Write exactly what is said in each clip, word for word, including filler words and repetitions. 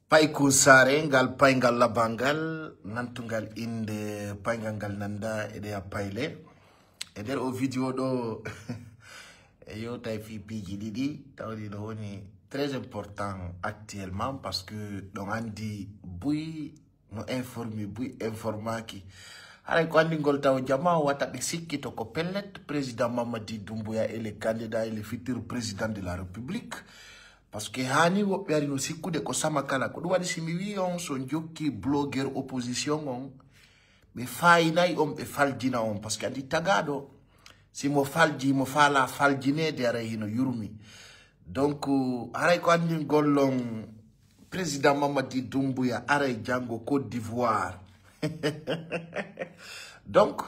Payku saare ngal payngal labangal nantungal innde payngal ngal nannda e ɗeya payle. E nder o video ɗo e yewtay fii piiji ɗiɗi tawde no woni très important actuellement parce que ɗon anndi buy no informi buy informaki. Haray ko anndingol taw jama wata ɓe sikkito ko pellet président Mamadi Doumbouya est le candidat et le futur président de la République. Parce que hani woɓɓe ari no sikkude ko sama kala ko ɗum waɗi si mi wi on so jokki blogueur opposition on ɓe fayinay on ɓe faljina on parce que andi tagaɗo si mo falji mo fala faljinede aray hino yurmi. Donc haray ko andingol on président Mamadi Doumbouya aray janngo Côte d'Ivoire. Donc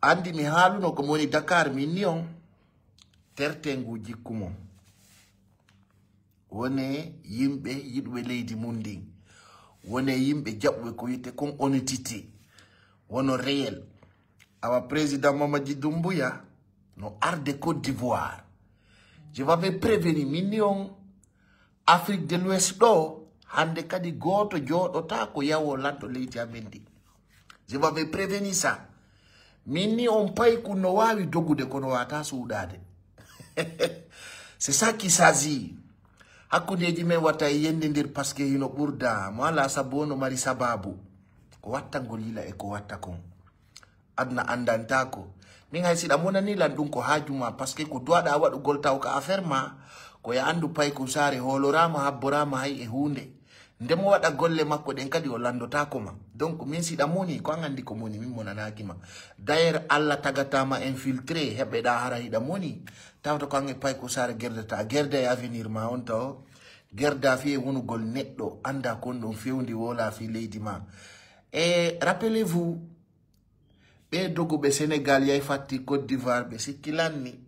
andi mi haaluno ko mi woni Dakar min ni on tertengu jikku mon. Wone yimɓe yiɗuɓe leydi mun ndin. Wone yimɓe jaɓuɓe ko wi'ete kon honnêteté. Wono réel. Awa président Mamadi Doumbouya no arde Côte d'Ivoire. Je vais prévenir min ni on Afrique de l'Ouest ɗo hande kadi gooto jooɗotaako yawo lanɗo leydi amen ndi. Je vais prévenir ça. Min ni on payku no waawi dogude kono wata suuɗaade. C'est ça qui s'agit. Hakkundeeji men wata e yendindir parce que hino ɓurda mo ala sabu ono mari sababu ko wattangol yila e ko watta kon. Aduna andantaako. Min hay siɗa monani lan ɗum ko haaju ma parce que ko duwaɗa waɗugol taw ka affaire ma ko ya andu payku saare hooloraama habboraama hay e huunde. Nde mo waɗa golle makko ɗen kadi o lanndotaako ma. Donc min siɗa moni ko an anndi ko moni min monanaaki ma. D'ailleurs Allah tagata ma infiltré heɓeɗa hara hiɗa moni. Tawta ko an e payku saare gerdata gerda e avenir ma on taw. Gerda fii e wonugol neɗɗo annda kon ɗum fewndi wola fii leydi ma. E rappelez-vous ɓe doguɓe Sénégal yay fatti Côte d'Ivoire ɓe sikki lanni.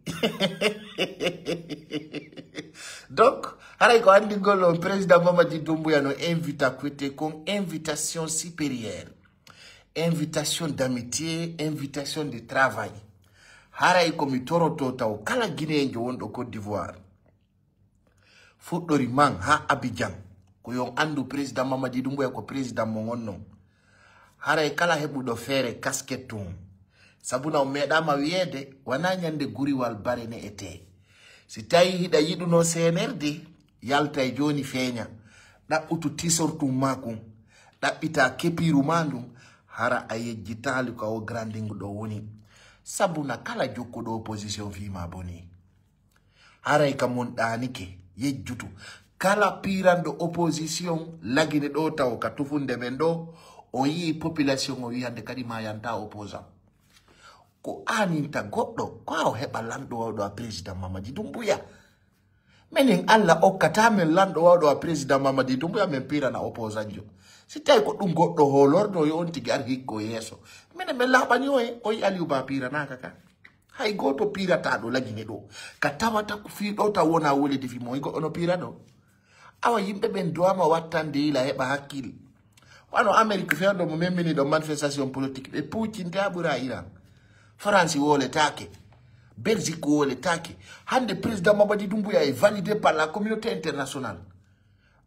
Donc haray ko anndingol on président Mamadi Doumbouya no invita kuete kon invitation supérieure invitation d'amitié invitation de travail. Haray ko mi toroto taw kala guinéenjo wonɗo Côte d'Ivoire fuɗɗori man ha Abidjan ko yon anndu président Mamadi Doumbouya ko président mo ngonnon. Haray kala heɓuɗo feere kasket tun sabuna o meeɗaama wiyeede wona ñande guriwal bare ne etee. Si tawi hiɗa yiɗuno seenerde yaltay jooni feeña ɗaɓɓutu tisortum ma kun ɗaɓɓita kepiiru ma ndun hara a yejjitaali ko a o grandingu ɗo woni. Sabuna kala jokkuɗo opposition fii ma boni. Haray ka mon ɗaanike yejjutu kala piiranɗo opposition lagine ɗo taw ka tufunde men ɗo o yii population o wiyande kadi ma yanta opposant. Ko aaninta goɗɗo ko a o heɓa lanɗo wawɗo a président Mamadi Doumbouya. Menen Allah okkata men lanɗo wawɗo a président Mamadi Doumbouya men piirana opposant jo. Si tawi ko ɗum goɗɗo hoolorno yo on tigi ar hikko yeeso. Menen men laaɓani o e o yi Aliou Ba piiranaka ka. Hay gooto piirataa ɗo lagine ɗo ka tawata ko fii ɗo taw wona wole defi mo higo ono piira ɗo. Awa yimɓe ɓen duwama wattande yila heɓa hakkil. Wano Amérique fewndo mo memmini ɗo manifestation politique ɓe puccinte a ɓura Iran. France woletaake. Belgique woletaake. Hande président Mamadi Doumbouya est validé par la communauté internationale.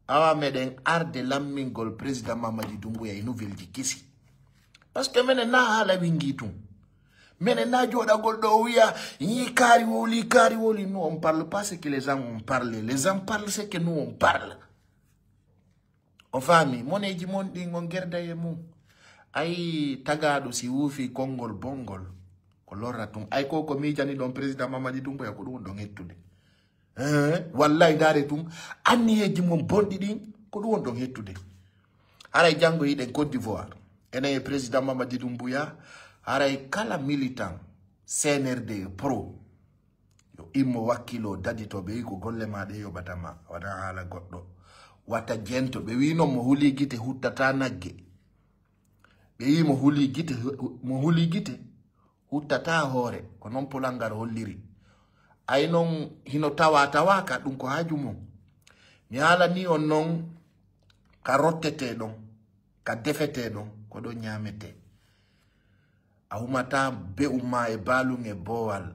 Awa meɗen arde lammingol président Mamadi Doumbouya e nouvelle ji kesi. Parce que menen na haala wingi tun. Menen na joɗagol ɗo o wiya yi kaari woli kaari woli nous on parle pas ce que les gens ont parlé les gens parlent ce que nous on parle. O faami moneji mon ɗin on gerda e mum. Ay tagaɗo si wuufi konngol bonngol ko lorra tun ay ko ko miijani ɗon président Mamadi Doumbouya ko ɗum on ɗon hettude. Hein? Wallahi ndaare tun anniyeeji mon bonɗi ɗin ko ɗum wonɗon hettude. Haray janngo yiɗen Côte d'Ivoire enen e président Mamadi Doumbouya. Haray kala militant C N R D pro yo immo wakkilo dadito ɓe wi ko golle ma ɗe yoɓata ma wona haala goɗɗo. Wata jento ɓe wi non mo huli gite huttata nagge. Ɓe wi mo huli gite mo huli gite huttata hoore ko non pulal ngal holliri. Ay non hino tawa tawaaka ɗum ko haaju mum. Mi haalanii on non ka rottetee ɗon ka defetee ɗon ko ɗon ñaametee. A humataa be'u maa e baalun e boowal.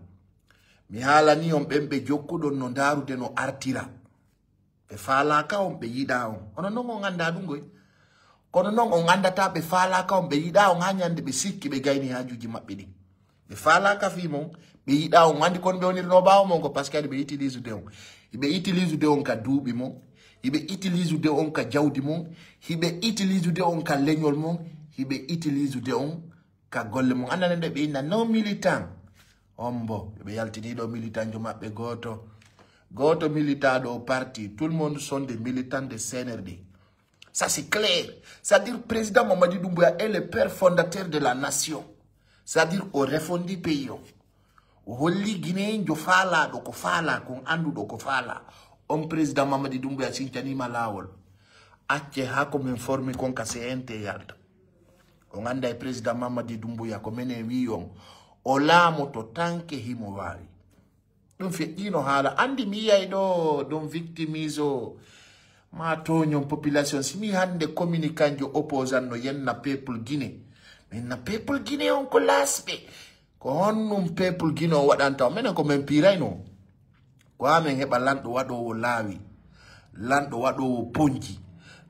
Mi haalanii on ɓen ɓe jokkuɗon no ndaarude no artira. Ɓe faalaaka on, ɓe yiɗaa on. Hono non on anndaa ɗum koy. Kono non on anndataa ɓe faalaaka on, ɓe yiɗaa on, haa ñande ɓe sikki ɓe gayni haajuuji maɓɓe ɗin. Ɓe faalaaka fii mon, ɓe yiɗaa on, anndi kon ɓe wonirnoo ɓaawo mon ko, parce que ɓe utilise de on. Hiɓe utilise de on ka duuɓi mon, hiɓe utilise de on ka jawdi mon, hiɓe utilise de on ka leñol mon, hiɓe utilise de on ka golle mon. Anndaa nde ɓe inna non militant. Ombo, ɓe yaltini ɗo militant jo maɓɓe gooto. Gooto militant ɗo parti. Tout le monde sont des militants de C N R D. Ça, c'est clair. C'est-à-dire, président Mamadi Doumbouya est le père fondateur de la nation. C'est-à-dire, o refondi pays o. O holli Guinéen jo faalaaɗo ko faalaa, kon annduɗo ko faalaa. On président Mamadi Doumbouya sincaniima laawol. Acce haa ko min formi kon ka C N T yalta. On annday président Mamadi Doumbouya ko menen wi'i on. O laamoto tanke himo waawi. Ɗum feƴƴiino haala. Anndi mi yiyay ɗo ɗum victimise o. Ma tooñon population. Si mi hannde communicant jo opposant no yenna peuple Guinée. Min na peuple Guinée on ko laasɓe. Ko honɗum peuple Guinée on waɗanta on? Menen ko men piirayno. Ko haa men heɓa lanɗo waɗoowo laawi. Lanɗo waɗoowo ponji.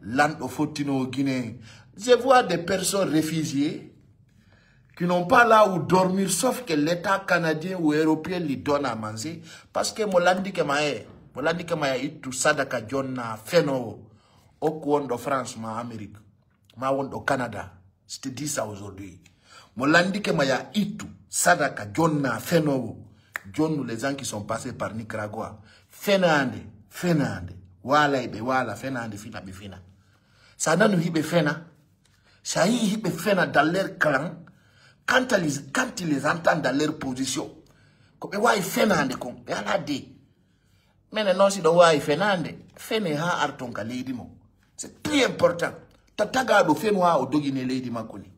Lanɗo fottinoowo Guinée. Je vois des personnes réfugiées qui n'ont pas là où dormir, sauf que l'État canadien ou européen lui donne à manger, parce que mo landike ma e, mo landike ma ya ittu sadaka jonna fenowo, okku wonɗo France ma Amérique, ma wonɗo Canada, je te dis ça aujourd'hui. Mo landike ma ya ittu sadaka jonna fenowo, jonnu les gens qui sont passés par Nicaragua, fenande, fenande, wala e ɓe wala, fenande fina ɓe fina. Sa nanu hiɓe fena, si a yii hiɓe fena dans leur clan, quand tu les, quand tu les entends dans leur position, ko ɓe waawi fenaande kon, ɓe alaa de. Mene noon si ɗo waawi fenaande, fene haa arton ka leydi mo. C'est très important. Ta tagaaɗo fenu haa o dogine leydi makko ni.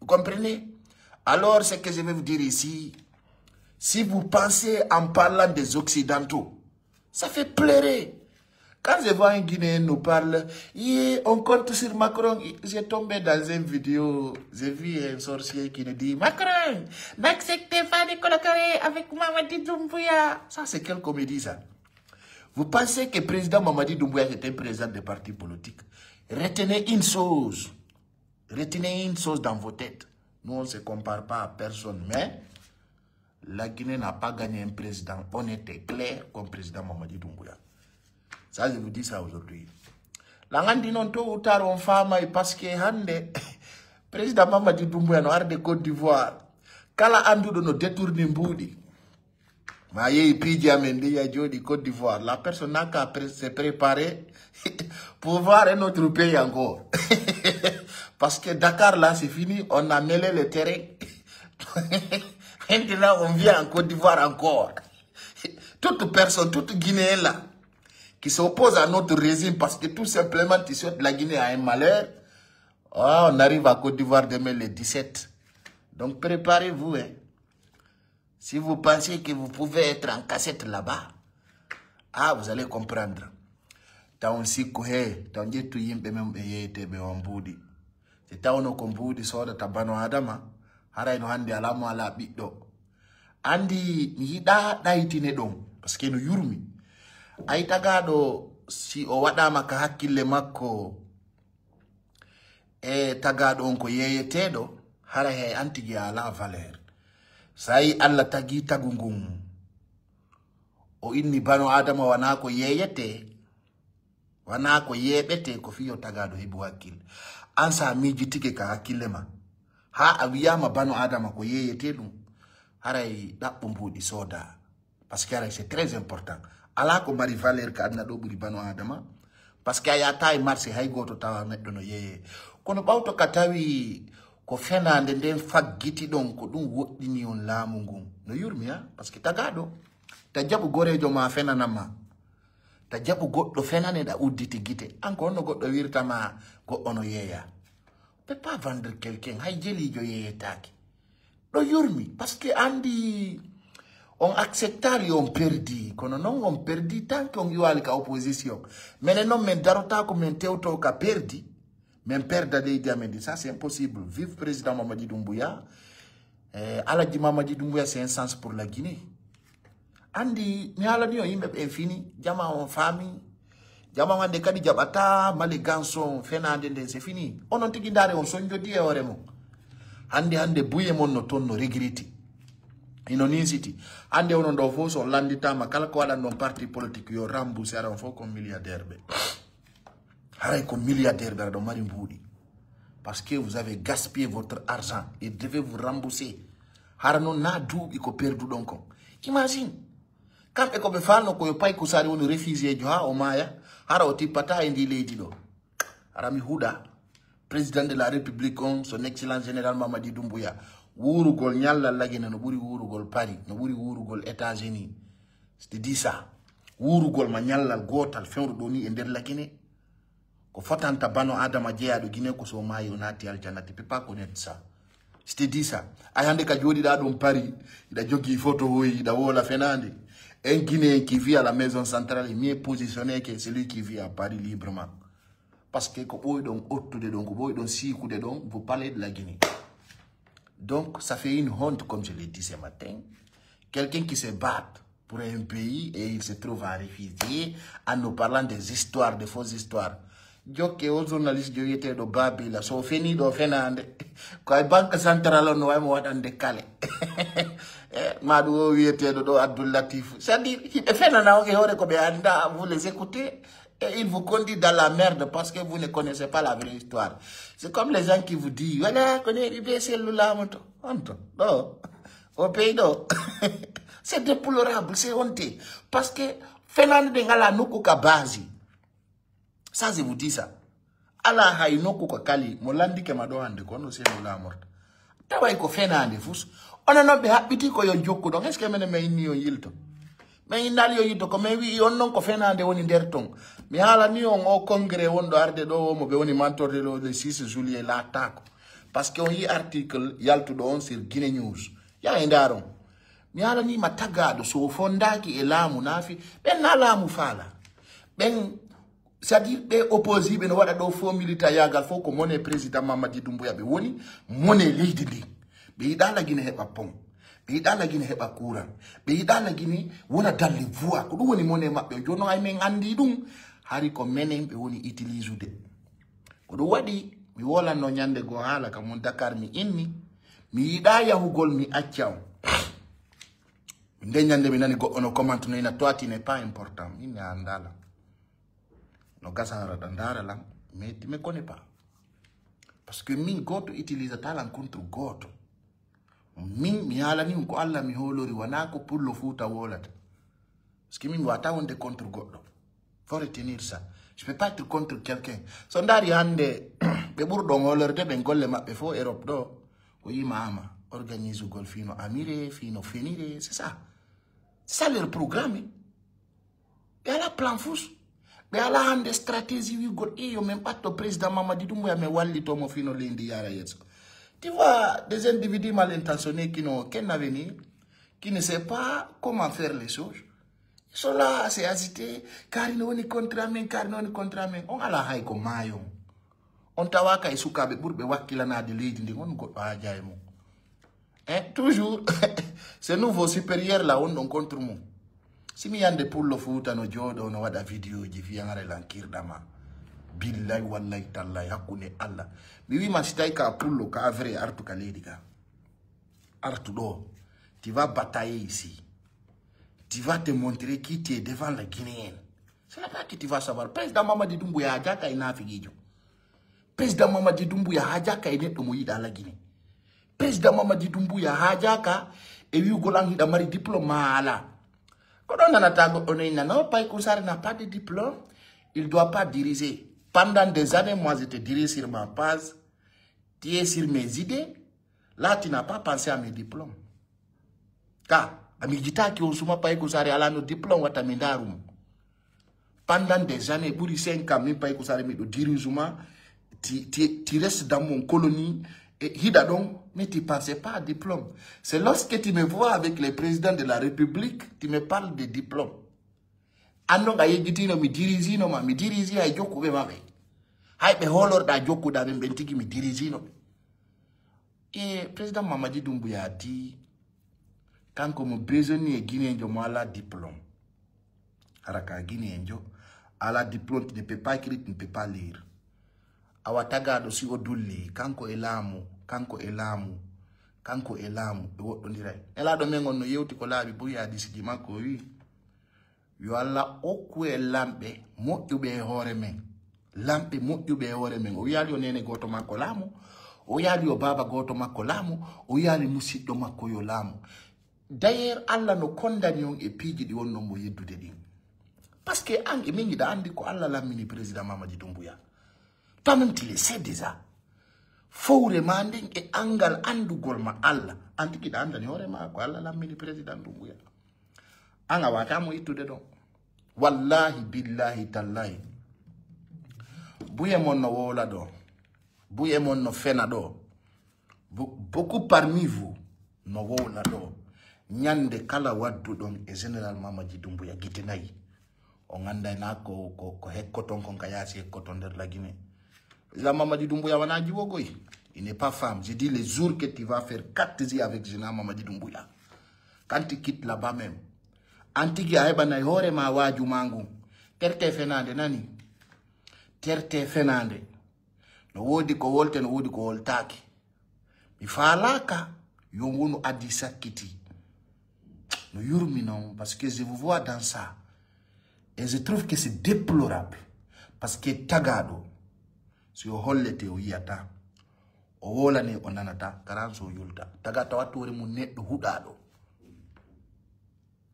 Vous comprenez? Alors, ce que je vais vous dire ici, si vous pensez en parlant des Occidentaux, ça fait pleurer. Quand je vois un Guinéen nous parle, yeah, on compte sur Macron. J'ai tombé dans une vidéo, j'ai vu un sorcier qui nous dit, Macron, n'acceptez pas de collaborer avec Mamadi Doumbouya. Ça, c'est quelle comédie, ça? Vous pensez que président Mamadi Doumbouya, c'est un président de parti politique? Retenez une chose. Retenez une chose dans vos têtes. Nous, on ne se compare pas à personne, mais la Guinée n'a pas gagné un président honnête et clair comme président Mamadi Doumbouya. Ça, je vous dis ça aujourd'hui. Langandi non to utaro on famay parce que hande président Mamadi Doumbouya no arde Côte d'Ivoire. Kala anduɗo no détourni mbuuɗi. Ma yehi piiji amen ɗi ya jooɗi Côte d'Ivoire. La personne n'a qu'à pré- se préparer pour voir un autre pays encore. Parce que Dakar là, c'est fini. On a mêlé le terrain. Maintenant, on vient en Côte d'Ivoire encore. Toute personne, toute Guinéen là, qui s'oppose à notre régime parce que tout simplement, tu souhaites la Guinée à un malheur, oh, on arrive à Côte d'Ivoire demain le dix-sept. Donc préparez-vous, hein. Si vous pensez que vous pouvez être en cachette là-bas, ah, vous allez comprendre. Taw on sikku he, taw on ƴettu yimɓe men ɓe yeeyeteeɓe on mbuuɗi. Si tawno ko mbuuɗi soodata bano Adama, haray no hannde alaa mo alaa ɓiɗɗo. Anndi mi yiɗaa ɗaytine ɗon, parce que no yurmi. Ay tagaaɗo, si o waɗaama ka hakkille makko, e tagaaɗo on ko yeeyeteeɗo, hara hay an tigi a alaa valeur. Sa yi Allah tagi tagu ngun, o inni bano Adama wanaa ko yeeyetee, wanaa ko yeeɓetee, ko fii yo tagaaɗo heɓu hakkille. An sa miijitike ka hakkille ma, haa a wiyaama bano Adama ko yeeyetee ɗum, haray ɗaɓɓu mbuuɗi soodaa. Parce que haray c'est très important. Alaa ko mari valeur ka aduna ɗo ɓuri bano Adama. Parce que a yaata e marché hay gooto tawa neɗɗo no yeeyee. Kono ɓawto ka tawi ko fenaande nden faggiti ɗon, ko ɗum woɗɗini on laamu ngun. No yurmi, ha? Parce que tagaaɗo, ta jaɓu goreejo ma fenana ma. Ta jaɓu goɗɗo fenane ɗa udditi gite. An ko honno goɗɗo wirta ma goɗɗo no yeeya? On peut pas vendre quelqu'un, hay jeliijo yeeyetaake. Ɗo yurmi, parce que anndi on acceptali on perdi, kono non on perdi tant que on iwaali ka opposition. Menen non men darota ko men tewto ka perdi, men perda leydi amen ndi. Ça, c'est impossible. Vive président Mamadi Doumbouya. Eh, Aladji Mamadi Doumbouya, c'est un sens pour la Guinée. Anndi, mi haalani on yimɓe ɓen fini, jama on faami. Jamaa hannde kadi jaɓataa Maliganson fenaande nden, c'est fini. Onon tigi ndaare on sonjodi e hoore mon. Hannde, hannde buye mon no ton no regreti. Ino ninsiti. Hannde onon ɗo fof so on lannditaama kala ko waɗan ɗon parti politique yo rembourse, ara on fof ko milliardaire ɓe. Haray ko milliardaire ɓe, aɗa ɗo mari mbuuɗi. Parce que vous avez gaspillé votre argent et devez vous rembourser. Hara non na duuɓi ko perduɗon kon. Imagine. Kamɓe ko ɓe faalno ko yo Payku Sari woni réfugiéjo haa o maaya, hara o tippata e ndi leydi ɗo. Hara mi huɗa. Président de la République on, son excellence général Mamadi Doumbouya, wuurugol ñallal Lagine no ɓuri wuurugol Paris, no ɓuri wuurugol États-Unis. C'est dit ça. Wuurugol ma ñallal gootal fewndo ɗo ni e nder Lagine. Ko fotanta bano Adama jeyaaɗo Gine ko so maayi o naati aljanna, tu peux pas connaître ça. Je te dis ça. Ay hannde ka jooɗiɗaa ɗum Paris, iɗa jogii photo hoy, iɗa woola fenaande. Un Guinéen qui vit à la maison centrale est mieux positionné que celui qui vit à Paris librement. Parce que ko ɓooyɗon ottude ɗon, ko ɓooyɗon siikude ɗon, vous parlez de la Guinée. Donc, ça fait une honte, comme je l'ai dit ce matin. Quelqu'un qui se bat pour un pays et il se trouve à réfugié en nous parlant des histoires, des fausses histoires. Jokke o journaliste jo wiyeteeɗo Babila, so o fenii ɗo fenaande, ko ay Banque Centrale on no wawi mo waɗande kale. Eh, ma ɗum o wiyeteeɗo ɗo Abdoul Latif. C'est-à-dire, hiɓe fenana on e hoore ko ɓe annda, vous les écoutez, et il vous conduit dans la merde parce que vous ne connaissez pas la vraie histoire. C'est comme les gens qui vous disent, voilà, ko neeɗi be sellu laamoto. On to, ɗo, o pays ɗo. C'est déplorable, c'est honteux. Parce que fenaande ɗe ngala nokku ka base. Ça, je vous dis ça. Ala hay nokku ko kali, mo landike ma ɗo hannde, ko no sellu laamorta. Taway ko fenaande fus. Onon non ɓe haɓɓiti ko yo jokku ɗon. Est-ce que menen men inni yo yilto? Men innaali yo yilto, ko men wi'i on non ko fenaande woni nder ton. Mi haalani on o congrès wonɗo arde ɗo o mo ɓe woni mantorde ɗo le six juillet laattaako. Parce que on yi article yaltuɗo on sur Guinée News. Yaa e ndaaron. Mi haalanii ma tagaaɗo so o fondaaki e laamu naafi, ɓen na laamu faala. Ɓen, c'est-à-dire ɓe opposé ɓe no waɗa ɗo fo militayaagal fof ko mone président Mamadi Doumbouya ɓe woni, mone leydi ndi. Ɓe yiɗaa Lagine heɓa pont. Ɓe yiɗaa Lagine heɓa courant. Ɓe yiɗaa Lagine wona dans les voies. Ko ɗum woni mone maɓɓe. Jooni non ay men anndi ɗum. Hari ko menen ɓe woni utiliser de. Ko ɗum waɗi mi wolanno ñande goo haala ka mon Dakar mi inni. Mi yiɗaa yahugol mi acca on. Nde ñande mi nani goɗɗo no comment no ina toi tu n'es pas important. Min mi anndaa lan. No gasa hara ɗa ndaara lan. Mais tu me connais pas. Parce que min gooto utilisata lan contre gooto. Min mi haalani on ko Alla mi hoolori, wanaa ko pullo Fuuta woolata. Parce que min mi wata wonde contre goɗɗo. Faut retenir ça. Je peux pas être contre quelqu'un. So ndaari hannde ɓe ɓurɗon hoolorde ɓen golle maɓɓe fof Europe ɗo ko imaama organisugol fino amire, fino fenire, c'est ça. C'est ça leur programme. Ɓe alaa plan fus. Ɓe alaa hannde stratégie wi'ugol e yo men ɓatto président Mamadi Doumbouya men wallito mo fino leydi yara yeeso. Tu vois, des individus mal intentionnés qui n'ont aucun avenir, qui ne savent pas comment faire les choses. Ils sont là à se agiter, kaari no woni contre amen, kaari no woni contre amen. On alaa hay ko maayo. On tawaaka e sukaaɓe ɓurɓe wakkilanaade leydi ndin, on goɗɗo haajaa e mum. Hein, toujours, ce nouveau supérieur là, on ɗon contre mum. Si mi yande pullo Fuuta no jooɗo, no waɗa vidéo ji, fiyan hare lan kirɗama. Billahi, wallahi, tallahi, hakkunde Allah. Mi wi'ma si tawi ka pullo, ka vrai, artu ka leydi ka. Artu ɗo. Tu vas batailler ici. Tu vas te montrer qui tu es devant la Guinéenne. C'est là-bas que tu vas savoir. Président Mamadi Doumbouya haajaka e naafigiijo. Président Mamadi Doumbouya haajaka e neɗɗo mo yiɗa Lagine. Président Mamadi Doumbouya haajaka e wi'ugol an hiɗa mari diplôme ma alaa. Ko ɗon nanata goɗɗo no inna, non, Paykun Sarr n'a pas de diplôme. Il doit pas diriger. Pendant des années, moi, je te dirige sur ma page. Tu es sur mes idées. Là, tu n'as pas pensé à mes diplômes. Ka, a miijitaaki on suma Paykun Sarr alaa no diplôme wata mi ndaaru mo. Pendant des années, ɓuri cinq ans, min Paykun Sarr miɗo dirige ma, tu, tu, tu restes dans mon colonie, et hiɗa ɗon, mais tu pensais pas à diplôme. C'est lorsque tu me vois avec les présidents de la République, tu me parles de diplôme. Anno nga yejjitino mi dirisino ma, mi dirisi hay jokkuɓe ma ɓe. Hay ɓe hoolorɗa jokkuɗa ɓen, ɓen tigi mi dirisino ɓe. E président Mamadi Doumbouya di, kanko mo prisonnier guinéenjo mo alaa diplôme. Hara ka guinéenjo, A alaa diplôme, tu ne peux pas écrire, tu ne peux pas lire. Awa tagaaɗo si o dulli, kanko e laamu, kanko e laamu, kanko e laamu, ɓe woɗɗondiray. Nelaaɗo men on no yewti ko laaɓi buy hadiisiji makko, o wi'i, yo Alla okku en lamɓe moƴƴuɓe e hoore men. Lamɓe moƴƴuɓe e hoore men. O wiyaali yo neene gooto makko laamu. O wiyaali yo baaba gooto makko laamu. O wiyaali musiɗɗo makko yo laamu. D'ailleurs, Alla no kondani on e piiji ɗi wonno mo yeddude ɗin. Parce que an e min hiɗa andi ko Alla lammini président Mamadi Doumbouya. Toi-même, tu le sais déjà. Fowre ma nden e angal andugol ma Alla. An tigi hiɗa andani hoore ma ko Alla lammini président Doumbouya. An a wata mo ittude ɗon. Wallahi, billahi, tallahi. Buye mon no wowla ɗo. Buye mon no fena ɗo. Be-, beaucoup parmi vous no wowla ɗo. Ñande kala wadduɗon e Général Mamadi Doumbouya gite nayi. On anday na ko, ko, ko hekkoton kon ka yaasi hekkoton nder Lagine. Général Mamadi Doumbouya wana jiwogoy. Il n'est pas femme. Je dis les jours que tu vas faire quatre yeux avec Général Mamadi Doumbouya. Quand tu quittes là-bas même. An tigi a heɓanay hoore ma waaju ma ngun. Terte fenande nani. Terte fenande. No woodi ko wolte, no woodi ko woltaaki. Mi faalaaka yo wonu adii sakkiti. No yurmi non, parce que je vous vois dans ça. Et je trouve que c'est déplorable. Parce que tagaaɗo, si o hollete o yiyata, o wolane o nanata, karan so o yulta. Tagaaɗo tawat hoore mum neɗɗo huɗaaɗo.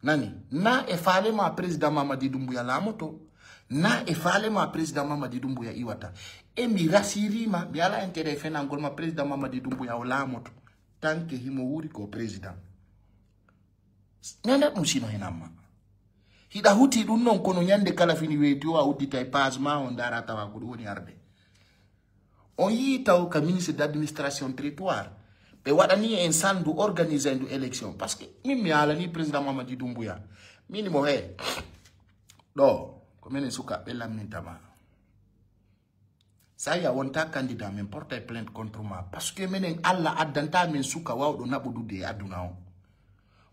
Nani, na e faale ma président Mamadi Doumbouya laamoto, na e faale ma président Mamadi Doumbouya iwata. E mi rasiri ma, mi ala intérêt fenangol ma président Mamadi Doumbouya o laamoto. Tant que himo wuri ko président. Nana ɗum sino henan ma. Hiɗa huti ɗum non kono ñande kala fini weeti o a udditay page ma o ndaara tawa ko ɗum woni arde. On yii taw ka ministre d'administration territoire. Ɓe waɗani en sandu organiser ndu élection. Parce que min mi alani président Mamadi Doumbouya. Min mo he. Ɗo, ko menen sukaɓe lamminta ma. Sa ya wonta candidat men portay plainte contre ma. Parce que menen Alla addanta men suka wawɗo naɓudude e aduna on.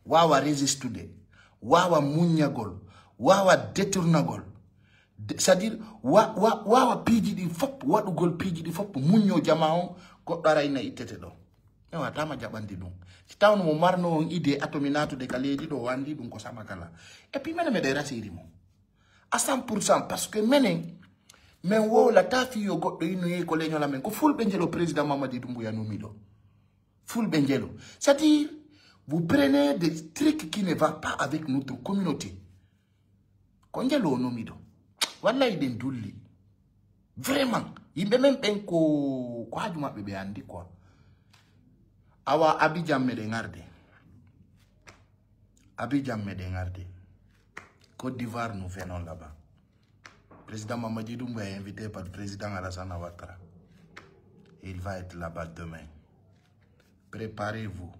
Wawa résistude. Wawa muññagol. Wawa détournagol. De-, c'est-à-dire, wa-, wa-, wawa piiji ɗi fop, waɗugol piiji ɗi fop, muñño jama on, goɗɗo aray na ittete ɗo. E watama jaɓandi ɗum. Si tawno mo marno on idée atomi natude ka leydi ɗo, o andi ɗum ko sama kala. Et puis menen meɗen rasiri mo. À cent pour cent, parce que menen, men wowlata fi yo goɗɗo inno yehi ko leñol amen. Ko fulɓe njelo président Mamadi Doumbouya numi ɗo. Fulɓe njelo. C'est-à-dire, vous prenez des trucs qui ne va pas avec notre communauté. Ko njelo o numi ɗo. Wallahi ɗen dulli. Vraiment. Yimɓe men ɓen ko, ko haaju maɓɓe ɓe andi quoi. Awa Abidjan meɗen arde. Abidjan meɗen arde. Côte d'Ivoire, nous venons là-bas. Président Mamadi Doumbouya est invité par le président Alassane Ouattara. Il va être là-bas demain. Préparez-vous.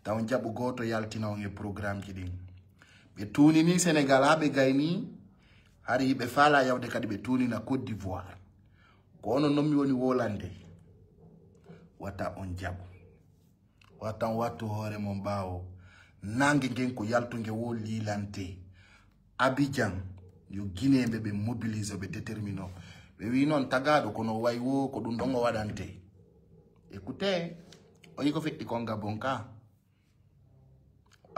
Taw jaɓu gooto yaltina on e programme ji ɗin. Ɓe tuunini Sénégal haa ɓe gayni, hari ɓe faala yawde kadi ɓe tuunina Côte d'Ivoire. Ko onon non mi woni wolande. Wata on jaɓu. Wata on wattu hoore mon ɓaawo. Nange ngen ko yaltunge wo liilante. Abidjan, yo Guinéen ɓe ɓe mobilise, ɓe détermine. Ɓe wi noon tagaaɗo kono o wayi wo ko ɗum ɗon o waɗante. Écoutez, o yi ko feƴƴi kon Gabon ka.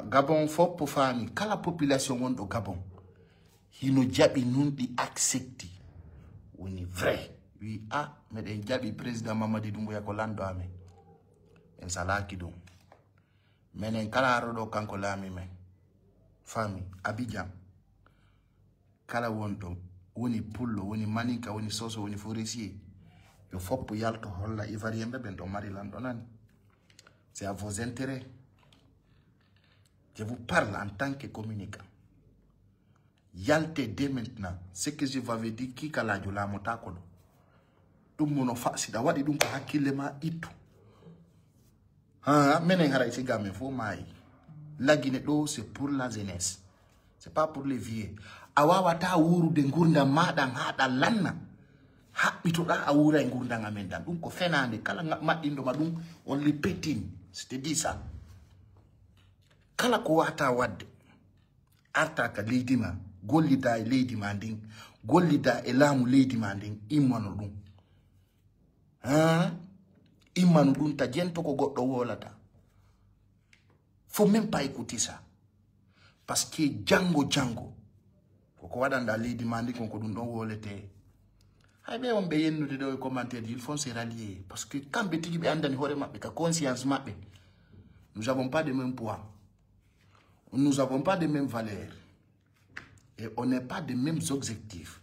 Gabon foppo faami, kala population wonɗo Gabon. Hino jaɓi nun ɗi accepti. Woni vrai. Wi a, meɗen jaɓi président Mamadi Doumbouya ko lanɗo amen. En salaaki ɗum. Menen kala arɗo ɗo kanko laami men. Faami, Abidjan. Kala wonɗo, woni pullo, woni maninka, woni soso, woni forestier. Yo foppo yalto holla Ivoirien ɓe ɓen ɗo mari lanɗo nani. C'est à vos intérêts. Je vous parle en tant que communicant. Yaltee dès maintenant. Ce que je vous avais dit, kiikalaajo laamotaako ɗo. Ɗum mo no fa-, si ɗa waɗi ɗum ko hakkille ma ittu. Ha, menen haray siga men fof maayi. Lagine ɗo, c'est pour la jeunesse. C'est pas pour les vieux. A wawata wuurude ngurdam ma ɗan ha ɗan lanna. Haɓɓitoɗa a wuura e ngurdam amen ɗan. Ɗum ko fenaande. Kala nga-, maɗɗinɗo ma ɗum, on li petin. Je te dis ça. Kala ko wata wadde. Arta ka leydi ma, Gollida e leydi ma ndin, gollida e laamu leydi ma ndin, immano ɗum. Hein? Immano ɗum, ta jento ko goɗɗo wolata. Faut même pas écouter ça. Parce que janngo, janngo, ko ko waɗanɗa leydi ma ndi kon, ko ɗum ɗon wolete. Hay ɓe wonɓe yennude ɗo e commentaire, ils font se rallier. Parce que kamɓe tigi ɓe anndani hoore maɓɓe ka conscience maɓɓe. Nous avons pas de même poids. Nous avons pas de même valeur. Et on n'est pas de mêmes objectifs.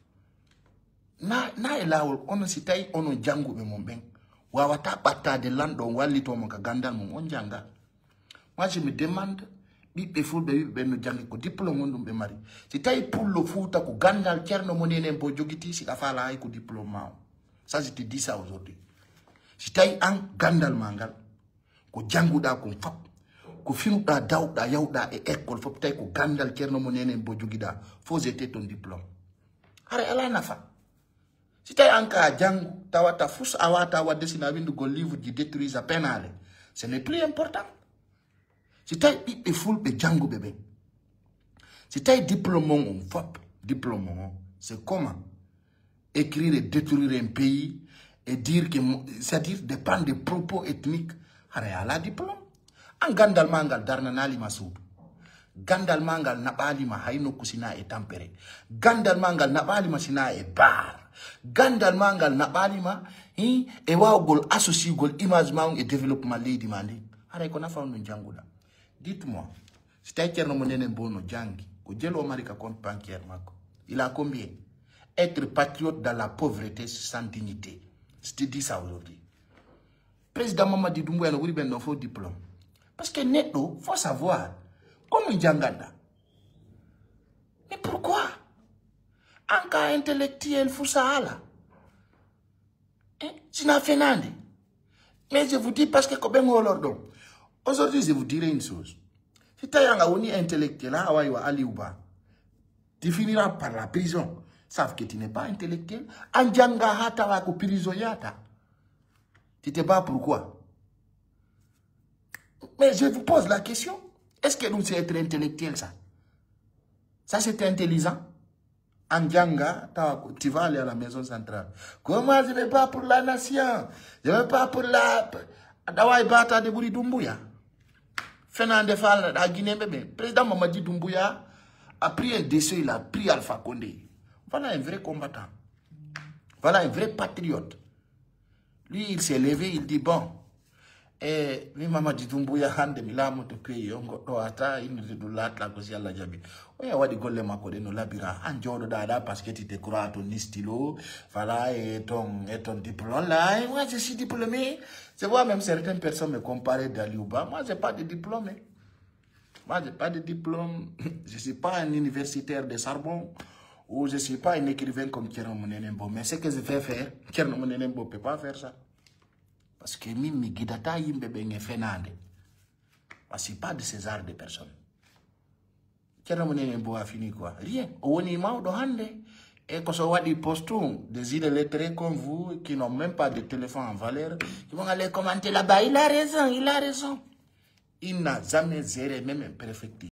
Na, na e laawol, onon si tawi onon jannguɓe mon ɓen, wawata ɓattade lanɗo on wallito mon ka ganndal mum, on jannga. Moi, je me demande, ɓiɓɓe fulɓe wiɓe ɓen no janngi, ko diplôme on ɗum ɓe mari. Si tawi pullo Fuuta ko ganndal Ceerno mo nenen bo jogiti, si ɗa faala hay ko diplôme ma on. Ça, je te dis ça aujourd'hui. Si tawi an ganndal ma ngal, ko jannguɗa kon fop, ko finuɗa, dawɗa, yawɗa e école fop, tawi ko ganndal Ceerno mo nenen bo jogiɗa, faut jeter ton diplôme. Hara ala nafa. Si tawi an ka a janngu, tawata fus a wata wadde sina winndugol livre ji détruisa penaale. Ce n'est plus important. Si tawi ɓiɓɓe fulɓe jannguɓe ɓen, si tawi diplôme on on fop, diplôme on on, c'est comment écrire et détruire un pays et dire que, mo- c'est-à-dire de prendre des propos ethniques, hara e ala diplôme. An ganndal ma ngal darnanaali ma suudu. Ganndal ma ngal naɓaali ma hay nokku sina e tampere. Ganndal ma ngal naɓaali ma sina e baar. Ganndal ma ngal naɓaali ma, hi, e waawgol associugol image ma on e développement leydi ma ndin. Haray ko nafa on ɗum jannguɗa. Dites-moi, si tawi Ceerno mo nenen bo no janngi, ko jelu o mari ka compte bancaire makko? Il a combien? Être patriote dans la pauvreté, c'est sans dignité. Je te dis ça aujourd'hui. Président Mamadi Doumbouya no ɓuri ɓen ɗon fof diplôme. Parce que neɗɗo, faut savoir, ko ɗum jannganɗa. Mais pourquoi? An ka intellectuel fuu sahala. Hein? Sina fenande. Mais je vous dis parce que ko ɓen holor ɗon. Aujourd'hui, je vous dirai une chose. Si tawi an a woni intellectuel, ha a wawi wa Aliou Ba, tu finiras par la prison. Ça veut que tu n'es pas intellectuel. An jannga ha tawa ko prison yata. Tu te bats pourquoi? Mais je vous pose la question. Est-ce que donc c'est être intellectuel ça? Ça c'est intelligent? An jannga, tawa ko- tu vas aller à la maison centrale. Ko moi je vais pas pour la nation. Je vais pas pour la. Aɗa wawi batade ɓuri Doumbouya. Fenande falnaɗa Guinéen ɓe ɓen. Président Mamadi Doumbouya a pris un décès, il a pris Alpha Condé. Voilà un vrai combattant. Voilà un vrai patriote. Lui, il s'est levé, il dit, bon, e mi Mamadi Doumbouya hannde mi laamoto pays o, goɗɗo wata innude ɗum laatla ko si Allah jaɓi. O yahi waɗi golle makko ɗe no labira. An jooɗoɗa ɗa parce que tu te crois ton stylo, voilà, et ton, et ton diplôme là. Et moi, je suis diplômé. Je vois même certaines personnes me comparer d'Aliou Ba. Moi, j'ai pas de diplôme. Moi, j'ai pas de diplôme. Je suis pas un universitaire de Sorbonne ou je suis pas un écrivain comme Thierno Mounene Mbo. Mais ce que je vais faire, Thierno Mounene Mbo peut pas faire ça. Parce que min, mi gidata yimɓe ɓen e fenande. Moi, je suis pas de ce genre de personne. Thierno Mounene Mbo a fini quoi. Rien. O woni mawɗo hannde. Et ko so waɗi postum, des illettrés comme vous, qui n'ont même pas de téléphone en valeur, qui vont aller commenter là-bas. Il a raison, il a raison. Il n'a jamais géré même un préfecture.